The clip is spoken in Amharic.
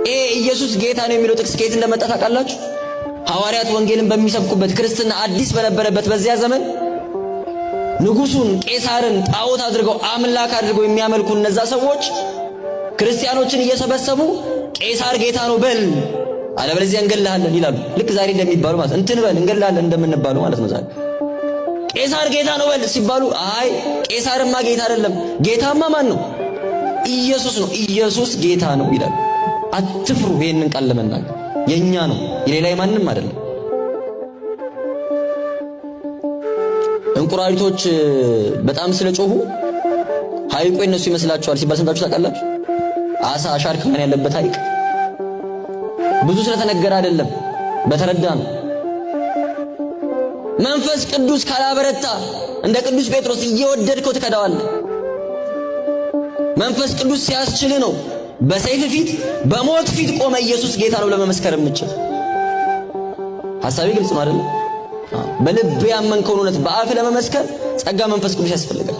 ይሄ ኢየሱስ ጌታ ነው የሚለው ጥቅስ ከየት እንደመጣ ታውቃላችሁ? ሐዋርያት ወንጌልን በሚሰብኩበት ክርስትና አዲስ በነበረበት በዚያ ዘመን ንጉሱን ቄሳርን ጣዖት አድርገው አምላክ አድርገው የሚያመልኩ እነዛ ሰዎች ክርስቲያኖችን እየሰበሰቡ ቄሳር ጌታ ነው በል አለበለዚያ እንገልሃለን ይላሉ። ልክ ዛሬ እንደሚባሉ ማለት እንትን በል እንገልሃለን እንደምንባሉ ማለት ነው። ዛሬ ቄሳር ጌታ ነው በል ሲባሉ አይ ቄሳርማ ጌታ አይደለም፣ ጌታማ ማን ነው? ኢየሱስ ነው፣ ኢየሱስ ጌታ ነው ይላሉ። አትፍሩ ይሄንን ቃል ለመናገር የኛ ነው፣ የሌላ ማንም አይደለም። እንቁራሪቶች በጣም ስለጮሁ ሐይቁ የነሱ ይመስላቸዋል ሲባል ሰምታችሁ ታውቃላችሁ? አሳ ሻርክ ማን ያለበት ሐይቅ ብዙ ስለተነገረ አይደለም፣ በተረዳ ነው። መንፈስ ቅዱስ ካላበረታ እንደ ቅዱስ ጴጥሮስ እየወደድከው ትከዳዋለህ። መንፈስ ቅዱስ ሲያስችል ነው በሰይፍ ፊት በሞት ፊት ቆመ ኢየሱስ ጌታ ነው ለመመስከር የምችል። ሐሳቤ ግልጽ ነው አይደል? በልብ ያመንከውን እውነት በአፍ ለመመስከር ጸጋ መንፈስ ቅዱስ ያስፈልጋል።